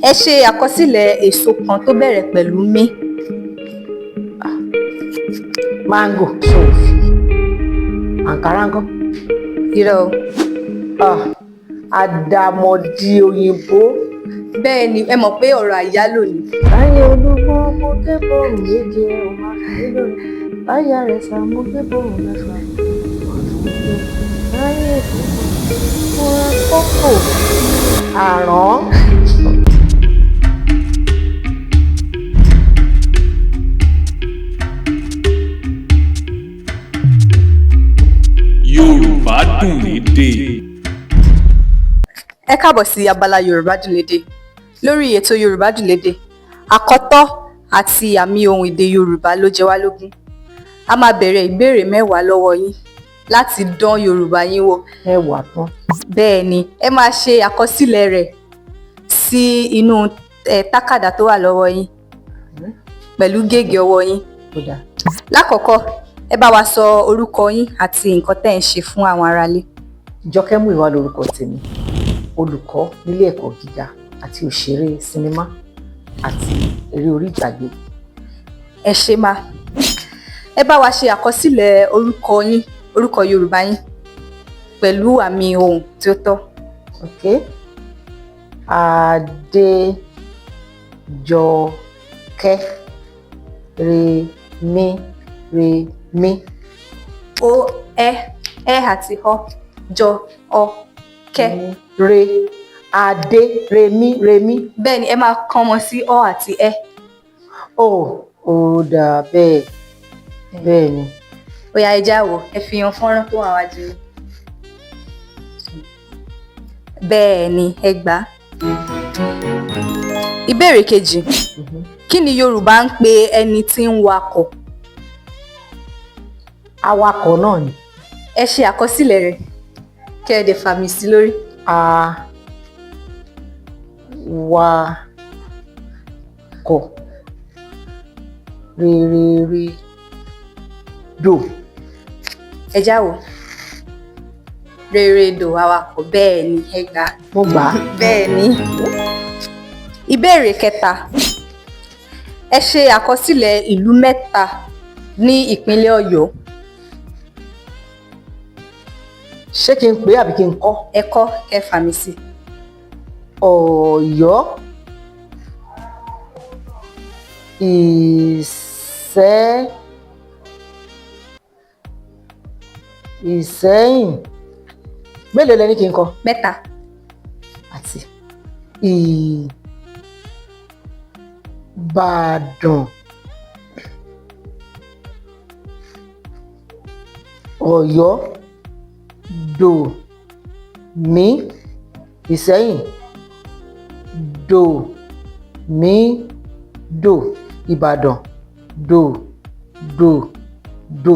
Ẹ ṣe àkọsílẹ̀ èso kan tó bẹ̀rẹ̀ pẹ̀lú mí. Mango, sòfì, àǹkárá ńkọ́? Irọ́ o. Ah, àdàmọ̀dì òyìnbó. Bẹ́ẹ̀ ni, ẹ mọ̀ pé ọ̀rọ̀ àyálò ni. Láyé olúgbọ́n mo ké bòrùn méje ò máa fi mí lórí. Láyé àrẹ̀sà mo ké bòrùn mẹ́fà. Láyé èkó mo ra kókò àrán. Yorùbá dùn lédè. Ẹ káàbọ̀ sí abala Yorùbá dùn lédè. Lórí ètò Yorùbá dùn lédè, àkọ́tọ́ àti àmì ohùn èdè Yorùbá ló jẹ wá lógún. A máa bẹ̀rẹ̀ ìbéèrè 10 lọ́wọ́ yín láti dán Yorùbá yín wò. Mẹ́wàá tán. Bẹ́ẹ̀ ni, ẹ máa ṣe àkọsílẹ̀ rẹ̀ sí inú tákàdá tó wà lọ́wọ́ yín pẹ̀lú gègé ọwọ́ yín. Ó dáa. Lákọ̀ọ́kọ́, ẹ bá wa sọ orúkọ yín àti nǹkan tẹ́ ẹ̀ ń ṣe fún àwọn aráalé. Jọkẹ́ Múyìwá lorúkọ tèmi, olùkọ́ nílé ẹ̀kọ́ gíga àti òṣèré sinimá àti eré orí ìtàgé. Ẹ ṣé mà. Ẹ bá wa ṣe àkọsílẹ̀ orúkọ yín, orúkọ Yorùbá yín pẹ̀lú àmì ohùn tí ó tọ́. Ok. Adéjọkẹ́, Remi, Remi. O, Ẹ, Ẹ àti Ọ, Jọ, Ọ, Kẹ́. Re, Adé, Remi, Remi. Bẹ́ẹ̀ ni, ẹ máa kán wọn sí Ọ àti Ẹ. Ó, ó dáa bẹ́ẹ̀. Bẹ́ẹ̀ ni. Ó yá, ẹ já wò, ẹ fi hàn fọ́nrán tó wà wájú yín. Bẹ́ẹ̀ ni, ẹ gbà á. Ìbéèrè kejì. Kí ni Yorùbá ń pe ẹni tí ń wakọ̀? Awakọ̀ náà ni. Ẹ ṣe àkọsílẹ̀ rẹ̀ kẹ́ ẹ dẹ̀ fàmì sí lórí. A wa kọ̀ re re re dò. Ẹ já wò. Rere dò, awakọ̀, bẹ́ẹ̀ ni, ẹ gbà á. Mo gbà á. Bẹ́ẹ̀ ni. Ìbéèrè kẹta. Ẹ ṣe àkọsílẹ̀ ìlú mẹ́ta ní ìpínlẹ̀ Ọ̀yọ́. Ṣé kí n pè é àbí kí n kọ́? Ẹ kọ́ kẹ́ ẹ fàmì sí. Ọ̀yọ́, Ìsẹ́yìn. Mélòó lẹ ní kí n kọ? Mẹ́ta. Àti Ìbàdàn. Ọ̀yọ́, dò, mí, Ìsẹ́yìn, dò, mí, dò, Ìbàdàn, dò, dò, dò.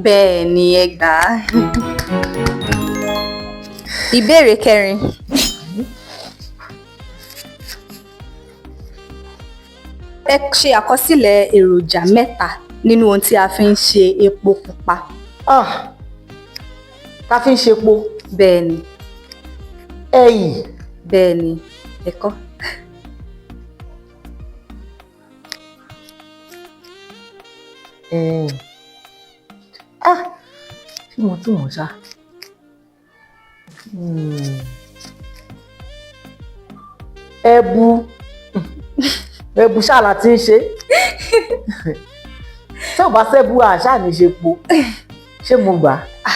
Bẹ́ẹ̀ ni, ẹ gbà á. Ìbéèrè kẹrin. Ẹ ṣe àkọsílẹ̀ èròjà mẹ́ta nínú ohun tí a fi ń ṣe epo pupa. Ah! Ta fi ń ṣepo? Bẹ́ẹ̀ ni. Ẹyìn. Bẹ́ẹ̀ ni, ẹ kọ́. Ẹyìn. Ah! Ṣé mo tún mọ̀ ṣá? Ẹbu. Ẹbu ṣáà la ti ń ṣe. Tí ò bá sẹ́bu, àṣà ní ṣe po. Ṣé mo gbà á?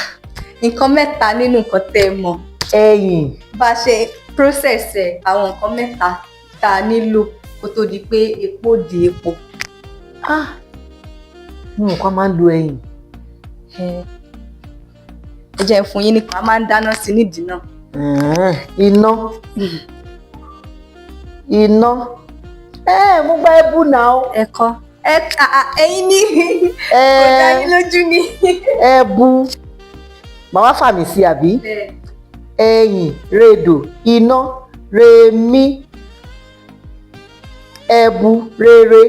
Nǹkan mẹ́ta nínú nǹkan tẹ́ ẹ mọ̀. Ẹyìn. Bá a ṣe process ẹ̀, àwọn nǹkan mẹ́ta tá a nílò kó tó di pé epo di epo. Ah! Mo mọ̀ pé a máa ń lo ẹyìn. Ẹ jẹ́ n fún yín nìkan, a máa ń dáná sí nídìí náà. Iná. Iná. Ẹ mo gba ẹbu náà. Ẹ kọ́. Ẹ ẹyin ní kò dá yín lójú ni. Ẹbu. Màá fàmì sí àbí? Ẹyìn, redò, iná, remí, ẹbu, rere.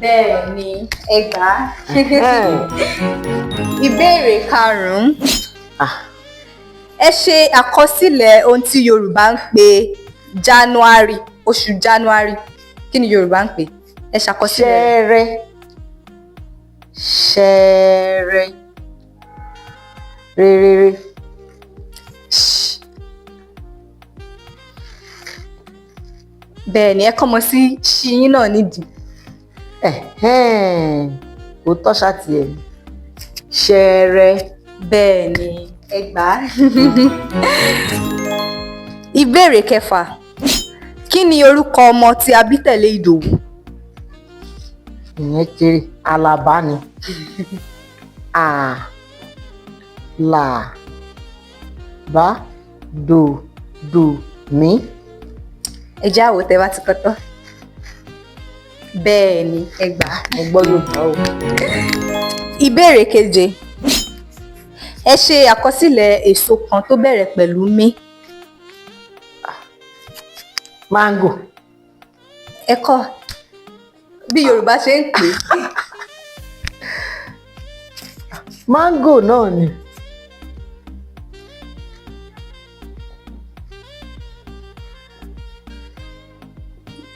Bẹ́ẹ̀ ni, ẹ gbà á. Ìbéèrè karùn-ún. Ẹ ṣe àkọsílẹ̀ ohun tí Yorùbá ń pè January, oṣù January. Kí ni Yorùbá ń pè? Ẹ ṣàkọsílẹ̀ rẹ̀. Ṣẹẹrẹ, ṣẹẹrẹ, rerere. Ṣ. Bẹ́ẹ̀ ni, ẹ kọ́mọ sí ṣiyín náà nídìí. Ẹ̀hẹ́n, òótọ́ ṣáàtì ẹ̀ ni. Ṣẹẹrẹ. Bẹ́ẹ̀ ni, ẹ gbà á. Ìbéèrè kẹfà. Kí ni orúkọ ọmọ tí a bí tẹ̀lé Ìdòwú? Ìyẹn kéré, Àlàbá ni. À là bá dò dò mí. Ẹ jẹ́ àwò tẹ́ bá ti kọ́ tán. Bẹ́ẹ̀ ni, ẹ gbà á. Mo gbọ́ Yorùbá o. Ìbéèrè keje. Ẹ ṣe àkọsílẹ̀ èso kan tó bẹ̀rẹ̀ pẹ̀lú mí. Máńgò. Ẹ kọ́ bí Yorùbá ṣe ń pè é. Máńgò náà ni.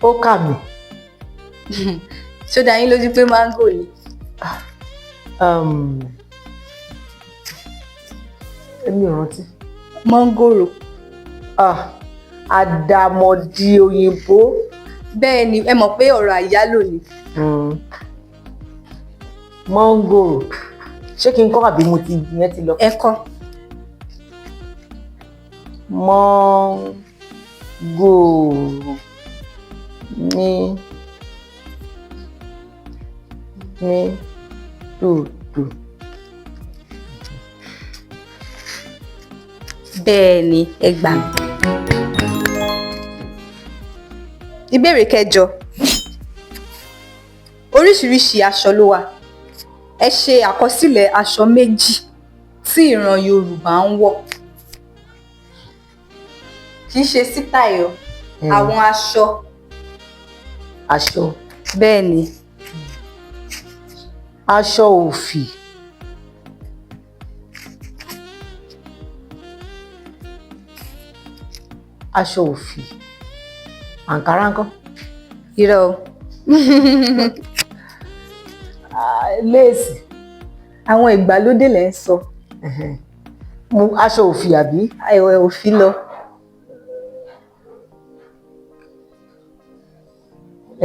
Ó kà mí. Ṣó dá yín lójú pé máńgò ni? Èmi ò rántí. Mọ́ngòrò. Ah, àdàmọ̀dì òyìnbó. Bẹ́ẹ̀ ni, ẹ mọ̀ pé ọ̀rọ̀ àyálò ni. Mọ́ngòrò. Ṣé kí n kọ́ àbí mo ti ìyẹn ti lọ? Ẹ kọ́. Mọ́ngòrò mi mi dòdò. Bẹ́ẹ̀ ni, ẹ gbà. Ìbéèrè kẹjọ. Oríṣiríṣi aṣọ ló wà. Ẹ ṣe àkọsílẹ̀ aṣọ méjì tí ìran Yorùbá ń wọ̀. Kì í ṣe sítáì o, àwọn aṣọ. Aṣọ. Bẹ́ẹ̀ ni. Aṣọ òfì. Aṣọ òfì. Àǹkárá ńkọ́? Irọ́ o. Ah, léèsì. Àwọn ìgbàlódé lẹ̀ ń sọ. Ẹ̀hẹ̀n. Mo aṣọ òfì àbí? Ẹ̀wẹ̀ òfì lọ.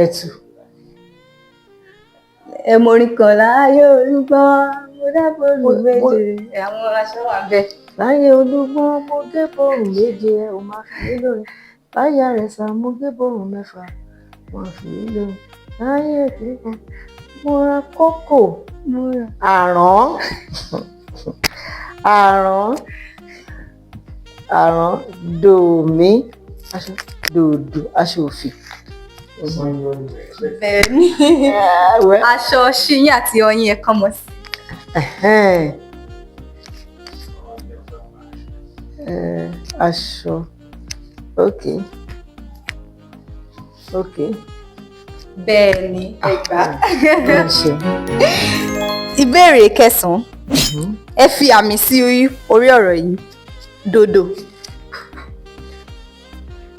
Ẹ̀tù. Ẹ mọ orin kan láyé olúgbọ́n, mo dábòrò méje. Àwọn aṣọ wà bẹ́ẹ̀. Láyé olúgbọ́n mo gé bòrùn méje, ẹ ò máa fi mí lórin. Láyé àrẹ̀sà mo gé bòrùn mẹ́fà, máa fi mí lórin. Láyé ìpínkan mo ra kókò. Àrán. Àrán. Àrán dòmí. Aṣọ dòdò aṣọ òfì. Bẹ́ẹ̀ ni. Ẹ̀wẹ̀. Aṣọ ṣíyín àti ọyìn ẹ kàn mọ́ sí. Ẹ̀hẹ́n. Aṣọ. Okay. Okay. Bẹ́ẹ̀ ni, ẹ gbà. Ẹ ṣeun. Ìbéèrè kẹsàn-án. Ẹ fi àmì sí orí ọ̀rọ̀ yìí. Dòdò.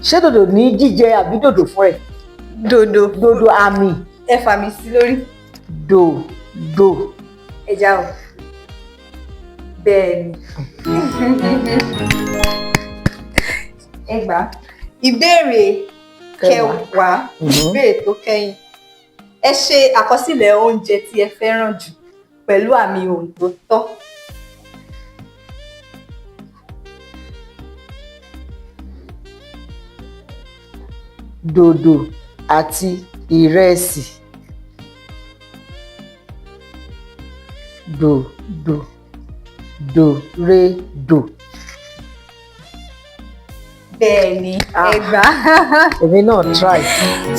Ṣé dòdò ní jíjẹ àbí dòdò fún ẹ? Dòdò. Dòdò àmì. Ẹ fàmì sí lórí. Dòdò. Ẹ já o. Bẹ́ẹ̀ ni. Ẹ gbà. Ìbéèrè kẹwàá. Ìbéèrè tó kẹ́yìn. Ẹ ṣe àkọsílẹ̀ oúnjẹ tí ẹ fẹ́ràn jù pẹ̀lú àmì ohùn tó tọ́. Dòdò àti ìrẹsì. Dòdò dòredò. Bẹ́ẹ̀ ni, ẹ gbà. Èmi náà try.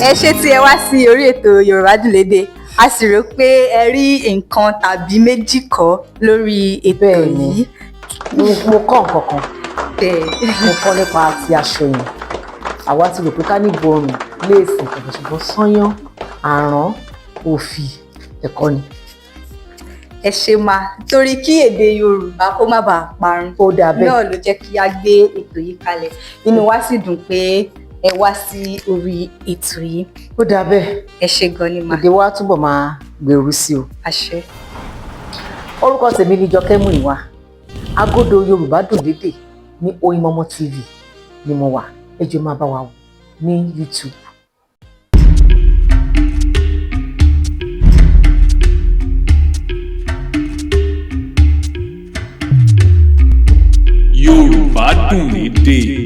Ẹ ṣé tí ẹ wá sí orí ètò Yorùbá Dùn Lédè. A sì rò pé ẹ rí nǹkan tàbí méjì kọ́ lórí ètò Bẹ́ẹ̀ ni. yìí. Mo kọ́ nǹkan kan. Bẹ́ẹ̀. Mo kọ́ nípa ti aṣọ yẹn. Àwa ti rò pé ká ní borùn, léèsì, kàkà, ṣùgbọ́n sányán, àrán, òfì, ẹ̀kọ́ ni. Ẹ ṣe máa, torí kí èdè Yorùbá kó má bàa parun Ó dà bẹ́ẹ̀. náà ló jẹ́ kí a gbé ètò yìí kalẹ̀. Inú wa sì dùn pé ẹ wá sí orí ètò yìí. Ó dà bẹ́ẹ̀. Ẹ ṣe gan ni mà. Èdè wa túbọ̀ máa gbèrú sí o. Àṣẹ. Orúkọ tèmi ni Jọkẹ́ Múyìwá. Agodo Yorùbá Dùn Lédè ní Oyinmomo TV ni mo wà. Ẹ jọ̀ọ́, máa bá wa wò ní YouTube. Yorùbá Dùn Lédè.